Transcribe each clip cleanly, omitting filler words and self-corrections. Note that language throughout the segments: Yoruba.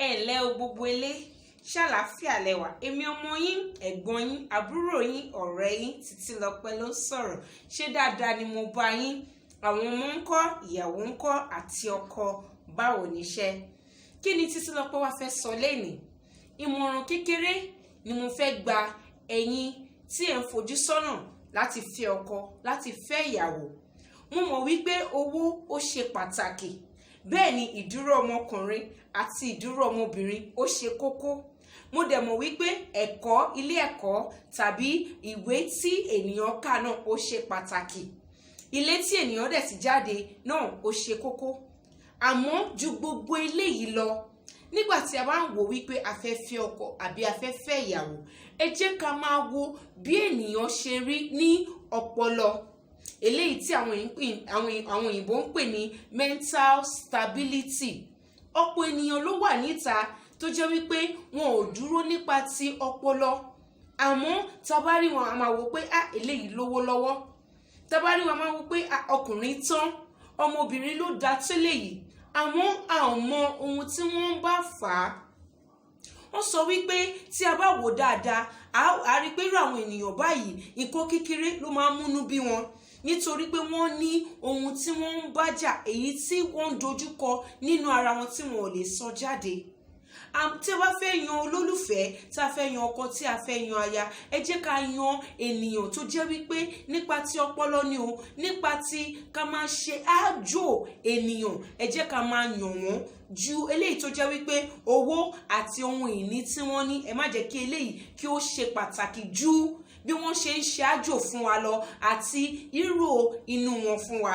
Ẹ ǹlẹ́ o gbogbo ilé, ṣàlàáfíà lẹ́wà. Èmi ọmọ yín, ẹ̀gbọ́n yín, àbúrò yín, ọ̀rẹ́ yín, Títílọpẹ́ ló ń sọ̀rọ̀. Ṣé dáadáa ni mo bá yín? Àwọn ọmọ ńkọ́, ìyàwó ńkọ́, àti ọkọ, báwo níṣẹ́? Kí ni Títílọpẹ́ wá fẹ́ sọ lénìí? Ìmọ̀ràn kékeré ni mo fẹ́ gba ẹ̀yin tí ẹ̀ ń fojú sọ́nà láti fẹ́ ọkọ, láti fẹ́ ìyàwó. Mo mọ̀ wípé owó ó ṣe pàtàkì, bẹ́ẹ̀ ni ìdúró ọmọkùnrin àti ìdúró ọmọbìnrin ó ṣe kókó. Mo dẹ̀ mọ̀ wípé ẹ̀kọ́ ilé ẹ̀kọ́ tàbí ìwé tí ènìyàn kà náà ó ṣe pàtàkì, ilé tí ènìyàn dẹ̀ ti jáde náà ó ṣe kókó. Àmọ́ ju gbogbo eléyìí lọ, nígbà tí a bá ń wò wípé a fẹ́ fẹ́ ọkọ àbí a fẹ́ fẹ́ ìyàwó, ẹ jẹ́ ká máa wo bí ènìyàn ṣe rí ní ọpọlọ, eléyìí tí àwọn òyìnbó ń pè ní mental stability. Ọ̀pọ̀ ènìyàn ló wà níta tó jẹ́ wípé wọn ò dúró nípa ti ọpọlọ, àmọ́ tá bá rí wọn, a máa wò pé ah, eléyìí lówó lọ́wọ́. Tá bá rí wọn, a máa wò pé ah, ọkùnrin tán, ọmọbìnrin ló da tó léyìí, àmọ́ a ò mọ ohun tí wọ́n bá fà á. Wọ́n sọ wípé tí a bá wò dáadáa, a rí pé irú àwọn ènìyàn báyìí, nǹkan kékeré ló máa ń múnú bí wọn, nítorí pé wọ́n ní ohun tí wọ́n ń bá jà, èyí tí wọ́n ń dojúkọ nínú ara wọn tí wọn ò lè sọ jáde. Tí a bá fẹ́ yan olólùfẹ́, tí a fẹ́ yan ọkọ, tí a fẹ́ yan aya, ẹ jẹ́ ká yan ènìyàn tó jẹ́ wípé nípa ti ọpọlọ ni o, nípa ti ká máa ṣe ájò ènìyàn, ẹ jẹ́ ká máa yàn wọ́n ju eléyìí tó jẹ́ wípé owó àti ohun ìní tí wọ́n ní. Ẹ má jẹ́ kí eléyìí kí ó ṣe pàtàkì ju bí wọ́n ṣe ń ṣe ájò fún wa lọ àti ìró inú wọn fún wa.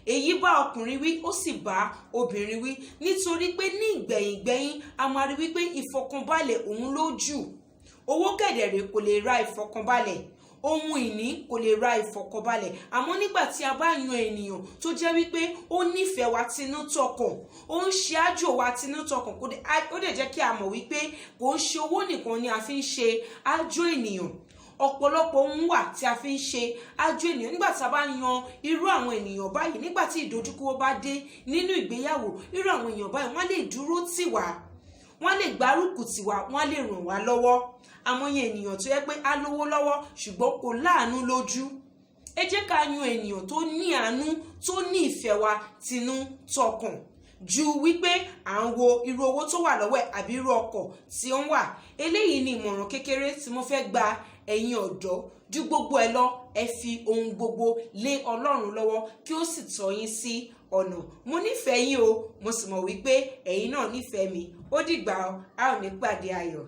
Èyí bá ọkùnrin wí, ó sì bá obìnrin wí, nítorí pé ní ìgbẹ̀yìngbẹ̀yìn, a máa rí wípé ìfọ̀kànbalẹ̀ òun ló jù. Owó kẹ̀dẹ̀rẹ̀ kò lè ra ìfọ̀kànbalẹ̀, ohun ìní kò lè ra ìfọ̀kànbalẹ̀. Àmọ́ nígbà tí a bá yan ènìyàn tó jẹ́ wípé ó nífẹ̀ẹ́ wa tinútọkàn, ó ń ṣe ájò wa tinútọkàn, ó dẹ̀ jẹ́ kí a mọ̀ wípé kò ń ṣe owó nìkan ni a fi ń ṣe ájò ènìyàn, ọ̀pọ̀lọpọ̀ ohun wà tí a fi ń ṣe ájò ènìyàn. Nígbà tí a bá yan irú àwọn ènìyàn báyìí, nígbà tí ìdojúkọ bá dé nínú ìgbéyàwó, irú àwọn èèyàn báyìí, wọ́n lè dúró tì wá, wọ́n lè gbárùkù tì wá, wọ́n lè ràn wá lọ́wọ́. Àmọye ènìyàn tó yẹ pé á lówó lọ́wọ́ ṣùgbọ́n kò láàánú lójú. Ẹ jẹ́ ká yan ènìyàn tó ní àánú, tó ní ìfẹ́ wa tinú tọkàn, ju wípé à ń wo irú owó tó wà lọ́wọ́ ẹ̀ àbí irú ọkọ̀ tí ó ń wà. Eléyìí ni ìmọ̀ràn kékeré tí mo fẹ́ gba ẹ̀yin ọ̀dọ́. Ju gbogbo ẹ lọ, ẹ fi ohun gbogbo lé Ọlọ́run lọ́wọ́ kí ó sì tọ́ yín sí ọ̀nà. Mo nífẹ̀ẹ́ yín o, mo sì mọ̀ wípé ẹ̀yin náà nífẹ̀ẹ́ mi. Ó dìgbà, a ò ní pàdé ayọ̀.